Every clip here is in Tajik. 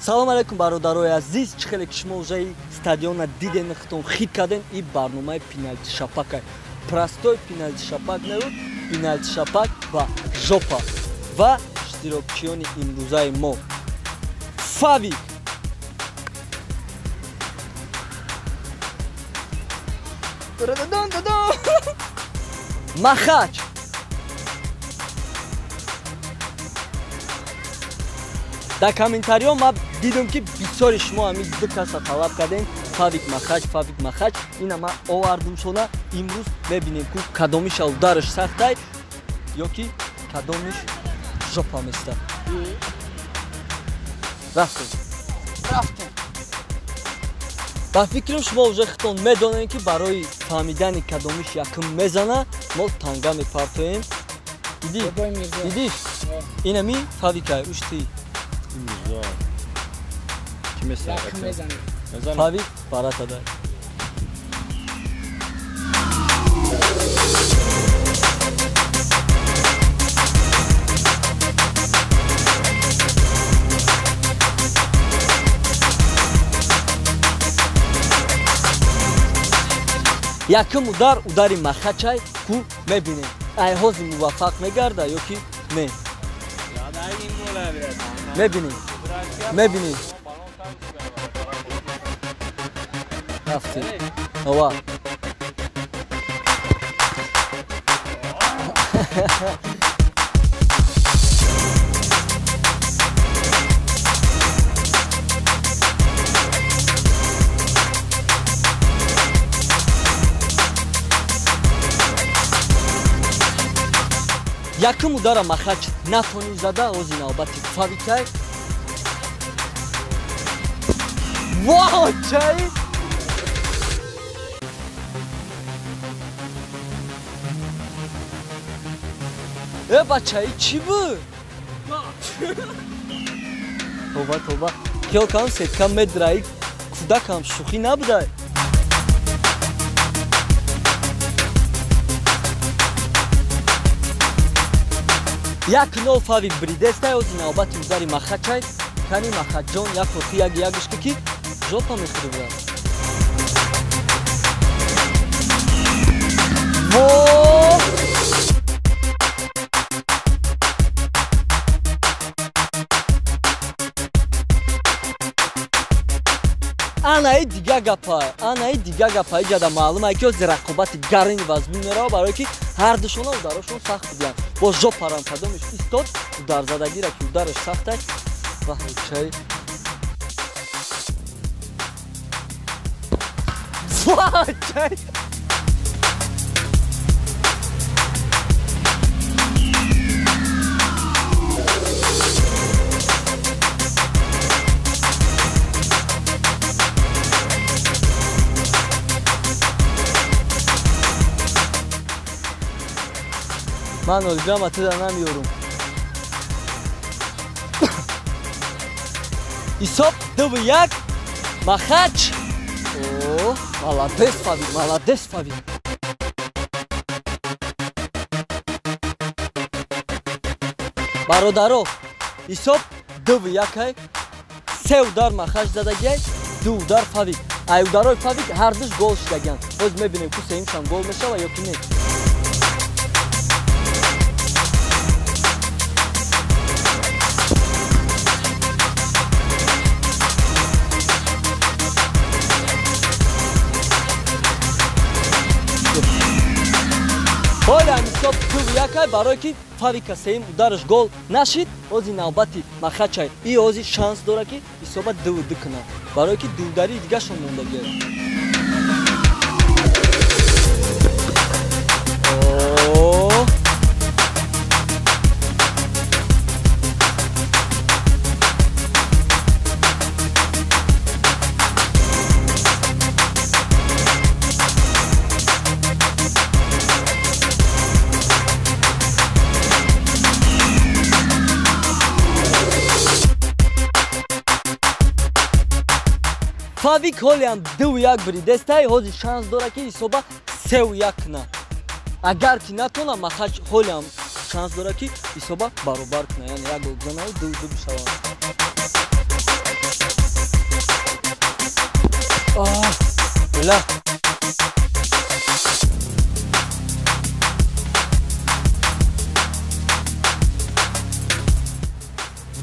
Салом алейкум бародарои азиз, чӣ хеле ки шумо уже стадиона диден, хитон хит карден, и барномаи пеналти шапак. Простой пеналти шапак набуд, пеналти шапак ва жопа. Ва иштирокчиёни имрӯзаи мо Фавик, Махач, дар комментариҳо ман дидам ки бисёри шумо ҳамин ду каса талаб кардем, Фавик Махач, Фавик Махач. Ина ман овардум шона, имрӯз мебинем ку кадомиша удараш сахтай ё ки кадомиш жопа места. Рафтем. Рафтем. Ба фикрам шумо уже хитон медонем ки барои фаҳмидани кадомиш якум мезана, мо танга мепартоем. Диди? Дидиш? Инами Фавикай, ушти. Фавик баратада. Якум удар удари Махачай, ку мебинем. Ай ҳозир муваффақ мегарда ё ки не? Мебинем. Мебинем. Рафтем. Ова. Якум удара Махач натонӣ зада, ози навбати Фавикай. Вау, чай! Э, бачаи, чӣ буд? Тоба, тоба. Хиёл кардам сетка медраи, кӯдакам шӯхӣ набудай. Як нол Фавик бридестай, ози навбати удари Махачай. Кани Махаҷон як рохи як ягушка ки жопа мехӯрд брат. Во! Анаи дига гапа, анаи дига гапа, иҷада маълум ай ки ози рақобати гарини вазмин мерава, барое ки ҳардушона ударошон сахт будиянд. Бо жопарам кадомиш истод, ударзадагира ки удараш сахтай. Ваҳчай. Ваҳчай. Ман олгама туда намеёрум. Ҳисоб 2-1. Махач. О, молодец Фавик, молодец Фавик. Бародаро, ҳисоб 2-1. Се удар Махач задагиай, ду удар Фавик. Ай ударои Фавик ҳардуш гол шудагианд. Боз мебинем ку сеюмшам гол мешава ё ки не. Ҳолам ҳисоб 2-1, барое ки Фавика сеюм удараш гол нашид, ози навбати Махачай. И ози шанс дора ки ҳисоба 2-2 кунад, барое ки дударии дигашон мондагиад. Фавик ҳолиам 2-1 бридестай, ҳозир шанс дора ки ҳисоба 3-1 кунад. Агар ки натона, Махач ҳолиам шанс дора ки ҳисоба баробар кунад, яъне як гол бизанад, 2-2 бишавад. Била.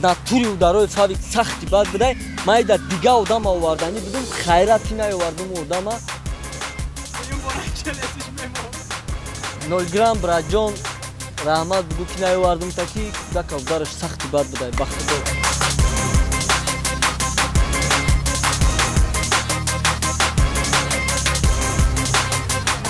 Натури ударои Фавик сахти бад будай. Ман ида дига одама оварданӣ будум, хайрати наовардум одама. 0 грамм браҷон, раҳмат бугу ки наовардум, таки дака удараш сахти бад будай, ба худо.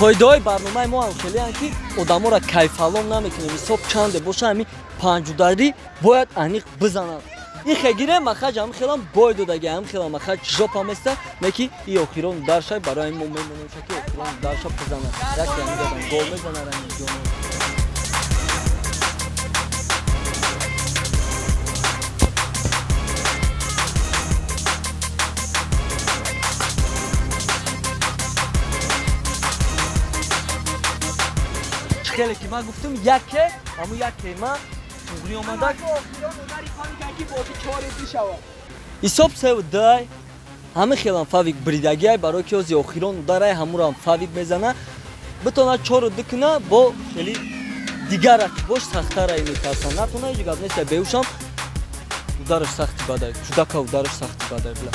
Қоидаҳои барномаи мо ҳам хелеанд, ки одаморо кайфалом намекунем. Ҳисоб чанде боша, ҳамин панҷударӣ бояд аниқ бизананд. Ин хегире Махаҷ ҳам хелам бой додаги, ҳам хелам Махаҷ жопа места, не ки и охирон ударша барои мо мемонем, ки охирон ударша бизанад. Яке ҳам додам гол мезанад ҳамин ҷоно. Хеле ки ман гуфтам, яке, ҳамун яке ма туғри омадак. Ҳисоб 3-2. Ҳамин хелам Фавик бридагиай, барои ки ози охирон ударай ҳамурам Фавик мезана. Битона 4-2 куна, бо хели дигар рақибош сахттарай метарсан. Натона ҳеҷ гап нест, беҳушам удараш сахти бадай. Чудака удараш сахти бадай била.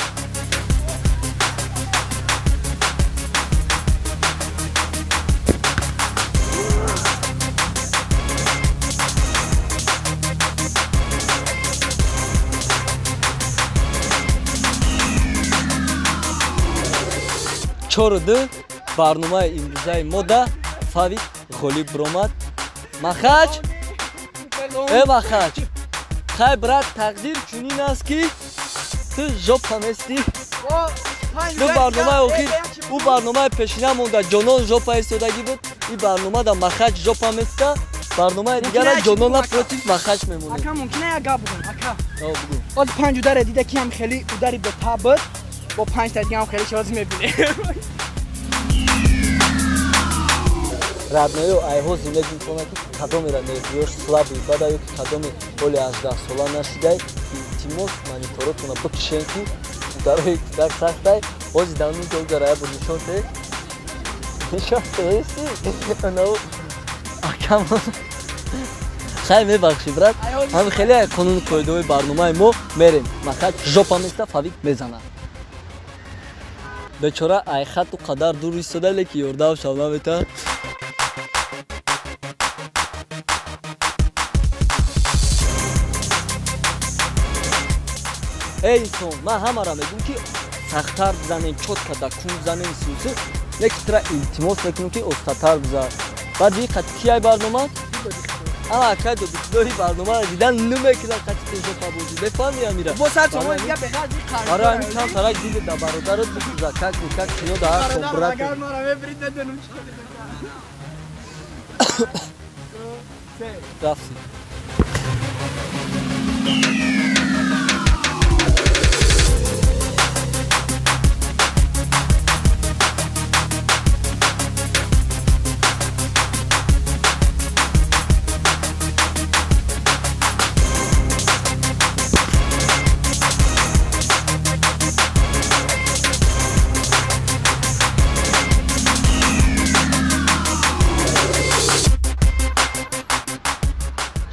Чор-ду барномаи имрӯзаи мода Фавик ғолиб баромад. Махаҷ, э Махаҷ, хай брат, тақдир чунин аст, ки ту жопа нестӣ. Ду барномаи охир, ӯ барномаи пешина монда Ҷонон жопа истодагӣ буд, ин барномада Махаҷ жопа места, барномаи дигара Ҷонона против Махаҷ мемонем. Ака, мумкина як гап бугум, ака? Бугум. Оз панҷ ударе дида, ки ҳам хеле удари бетаб буд, бо панҷ та дига ҳам хеле чиз мебинем. Радноё айҳо зиндагӣ мекунад, ки кадомера нервиёш слабый бада ё ки кадоме ҳоли 18 сола нашидай, илтимос мониторотона бикшен, ки ударои кӯдак сахтай. Ҳози данун ки угара ябо нишон те. Нишон теси? Анау акам. Хай мебахши, брат. Ҳам хеле қонуни қоидаҳои барномаи мо мерем. Махаҷ жопа места, Фавик мезанад. Бечора ай хатту қадар дур истода, леки ёрдам шав наметавонад. Эй инсон, ман ҳамаро мегӯм, ки сахттар бизанем, чётко да кун бизанем, сюсу, леки тура илтимос мекунем, ки остатар бизан. Баъд ин қати кияй барнома? Ама акай додикдори барномаро дидан намекунад, қати тежопа бозӣ. Мефаҳми амира? Бо сад сомон дига беғарз ин қарз. Барои ҳамин чанд тарак диде да бародарат бисӯза, как никак кино да ҳар Бародар, брат. агар маро мебирид, надонам чӣ кор мекунам. Се. Рафтем.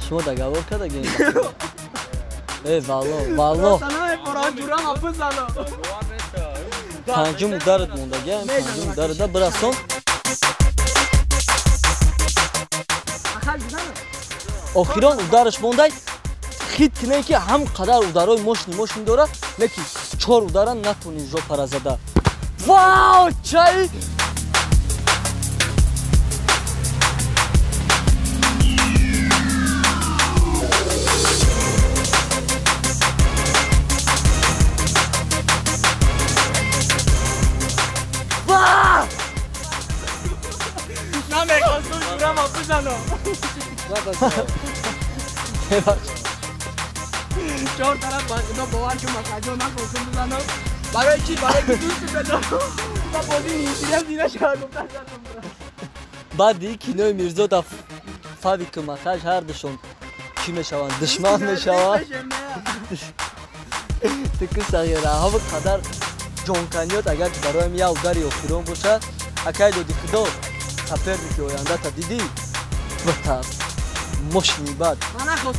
Шумо договор кардагем? Э, валло, валло. Панҷум ударат мондагиам, панҷум ударада бирасон. Охирон удараш мондай, хит кине, ки ҳам қадар ударои мощный мощный дора, не ки чор удара натони жопара зада. Вау, чай! Намехостум ҷурама бизанам. Чор тараф ба худо бовар кун, Махаҷон, нахостум бизанам. Барои чӣ? Барои ки дӯсти бедорам. Ба бозӣ ниҳирам зина шавад, гуфта занам. Баъди кинои Мирзо да Фавику Махаҷ ҳардушон чӣ мешаванд? Душман мешаванд. Ту ки сағира, ҳама қадар ҷонканиёт агар ки бароям як удари охирон бошад, акай доди худо соперники ояндата дидӣ, битарс, мошини бад.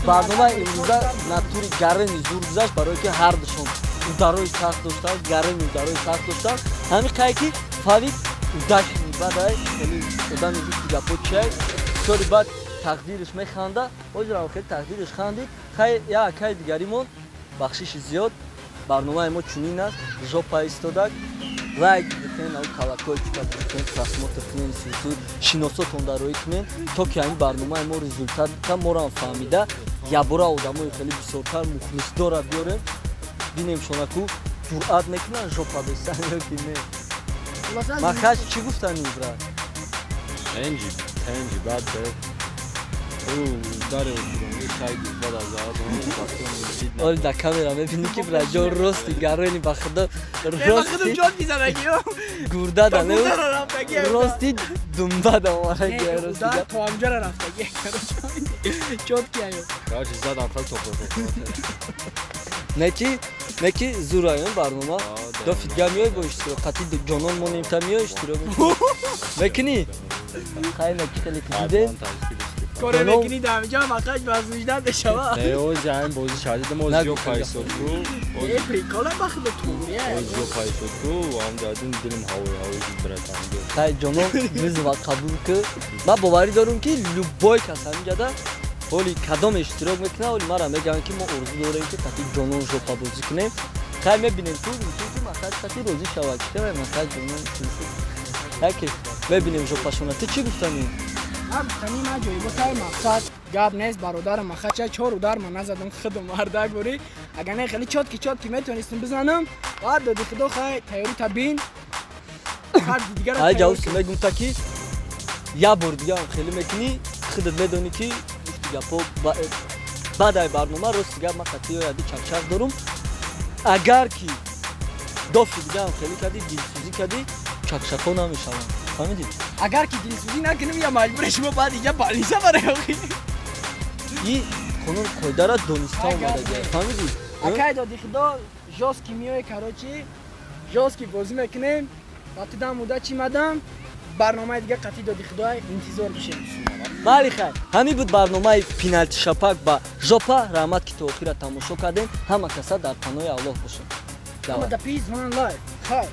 Барномаи имрӯза натури гарени зур гузашт, барое ки ҳардушон ударои сахт доштанд, гарени ударои сахт доштанд. Ҳамин қай ки Фавик удашни бадай, хеле одами гуфти гапо чиай, бисёри бад тақдириш механда, ҳозирам хеле тақдириш хандид. Хай як акаи дигаримон, бахшиши зиёд, барномаи мо чунин аст, жопа истодак, лайк бикунен, ав колокольчика бикунен, просмотр кунен, сусу шиносотон дароӣ кунен, то ки ҳамин барномаи мо результат бита, морам фаҳмида, ябора одамои хеле бисёртар мухлисдора биёрем, бинем шонаку ҷуръат мекунанд жопа бесан ё ки не. Махач чӣ гуфтани, брат? Тенҷи, тенҷи бад бе. Удари охиронӣ хай бад аз Оли да камера мебинӣ ки браҷон рости гарони ба худо рости гурда да не рости думба да омадаги рости то амҷара рафтаги чотки аю. Короче, задам хел топо. Неки зур аюн барнома. До фитга миёй бо иштирок, қати ҷонон монем та миёй иштирок мекунӣ? Хай неки хеле ки дидем. Коре мекунӣ дамиҷа мақач вазмижда мешава. Не, ози ҳамин бози шадидам, ози ҷо пайсод ку. Э, прикола бахда туре. Ози ҷо пайсод ку, ам дадим дилим ҳавои ҳавои шуд братан. Хай ҷонон вызова қабул ку. Ман боварӣ дорум ки любой кас ҳаминҷада ҳоли кадом иштирок мекунад, ҳоли мара мегӯянд ки мо орзу дорем ки қати ҷонон жопабозӣ кунем. Хай мебинем ку, мумкин ки мақсад қати розӣ шавад. Чӣ мақсад ҷонон яке мебинем жопашона. Ту чӣ гуфтанӣ? Ман гуфтанӣ ман ҷоибо тай мақсад гап нест, бародарам махача чор удар ман назадам худам мардак бурӣ. Агар не хеле чотки чотки метонистам бизанам, баъд доди худо хай тайёрӣ та бин. Ҳар дигара. Ай ҷавоб мегум та ки як бор дигаам хеле мекунӣ, худат медонӣ ки гуфти гапо баъд ай барнома рости гап ман қатъи яди чакчак дорум. Агар ки дофи дигаам хеле кардӣ, дилсӯзӣ кардӣ, чакчако намешаванд. Фаҳмидӣ? Агар ки дилсӯзӣ накунем, я маҷбур шумо баъд инҷа балиса барои охи. И қонун қоидаро дониста омадагӣ. Фаҳмидӣ? Акай доди худо жёсткий миёй, короче, жёсткий бозӣ мекунем. Ба ту дам удачи мадам. Барномаи дига қатъи доди худо интизор бишем. Майли хай, ҳамин буд барномаи пеналти шапак ба жопа. Раҳмат ки то охира тамошо кардем. Ҳама каса дар паноҳи Аллоҳ бошед. Давай. Peace, one life. Хай.